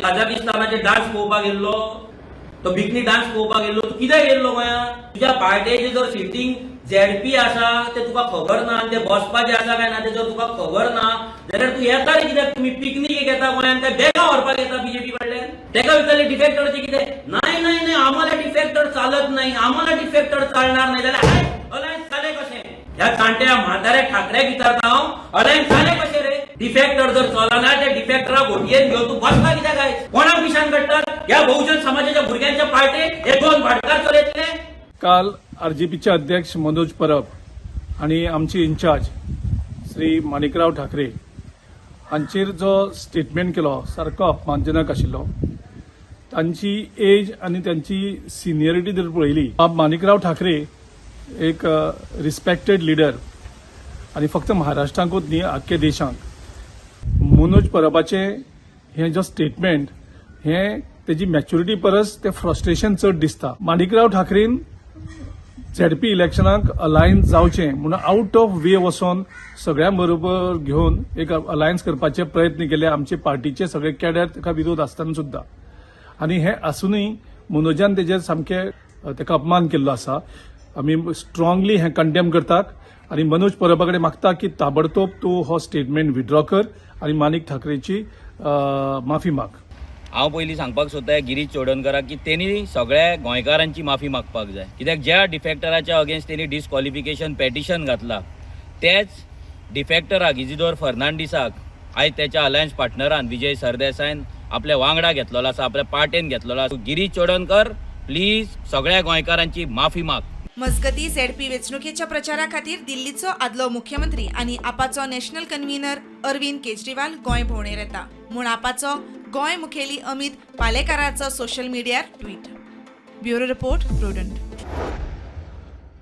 कझाकिस्तानाचे dance पळोवपाक गेल्लो, तो बिकनी डान्स पळोवपाक गेल्लो, तूं कित्याक येयल्लो गोंयांत? तुज्या पार्टेचे जर सिटींग झेडपी आसा ते तुका खबर ना आनी ते बसपाचे आसा काय ना ते जर तुका खबर ना जाल्यार तूं येता रे कित्याक? तुमी पिकनीकेक येता गोंयांत काय बॅगां व्हरपाक येता बीजेपी कडल्यान? तेका विचारले डिफेक्टरचे कितें? नाही नाही नाही, आम्हाला डिफेक्टर चालत नाही, आम्हाला डिफेक्टर चालणार नाही. जाल्यार अलायन्स जालें कशें? ह्या जाणट्या म्हाताऱ्या ठाकऱ्याक विचारता हांव, अलायन्स जालें कशें रे? डिफेक्टर जर चलना, त्या डिफेक्टराक होटयेन घेवन तूं बसला कित्याक आयज? कोणाक पिशान काडटात? ह्या बहुजन समाजाच्या भुरग्यांच्या पार्टेक हे दोन भाटकार चलयतले? काल आरजीपीचे अध्यक्ष मनोज परब आणि आमचे इन्चार्ज श्री माणिकराव ठाकरे हांचेर जो स्टेटमेंट केलो, सारको अपमानजनक आशिल्लो. तांची एज आनी तांची सिनियरिटी जर पळयली, बाब माणिकराव ठाकरे एक रिस्पेक्टेड लिडर आनी फक्त महाराष्ट्रांकूच न्ही, आख्खे देशांक. मनोज परबाचें हें जो स्टेटमेंट, हें तेजी मॅच्युरिटी परस तें फ्रस्ट्रेशन चड दिसता. माणिकराव ठाकरेन झेडपी इलेक्शनाक अलायन्स जावचें म्हणून आउट ऑफ वे वचोन सगळ्यां बरोबर घेवन एक अलायन्स करपाचे प्रयत्न केले, आमचे पार्टीचे सगळे कॅडर ताका विरोध आसतना सुद्दां. आनी हें आसुनूय मनोजान तेजेर सामकें ताका अपमान केल्लो आसा. आमी स्ट्रांगली हें कंडेम करतात आनी मनोज परबा कडेन मागता की ताबडतोब तूं हो स्टेटमेंट विड्रॉ कर आनी माणिक ठाकरेची माफी माग. हांव पयलीं सांगपाक सोदता गिरीश चोडणकराक की तेणी सगळ्या गोंयकारांची माफी मागपाक जाय, कित्याक ज्या डिफेक्टराच्या अगेन्स्ट तेणी डिस्कॉलिफिकेशन पेटिशन घातला, तेच डिफेक्टराक इजिदोर फर्नांडीसाक आयज त्याच्या अलायन्स पार्टनरान विजय सरदेसायन आपल्या वांगडा घेतलेलो आसा, आपल्या पार्टेन घेतलेलो आसा. गिरीश चोडणकर, प्लीज सगळ्या गोंयकारांची माफी माग. मजगती, झेडपी वेंचणुकेच्या प्रचारा खातीर दिल्लीचो आदलो मुख्यमंत्री आनी आपाचो नॅशनल कन्व्हिनर अरविंद केजरीवाल गोंय भोंवडेर येता म्हूण आपाचो गोंय मुखेली अमित पालेकाराचो सोशल मिडियार ट्वीट. Bureau report, Prudent.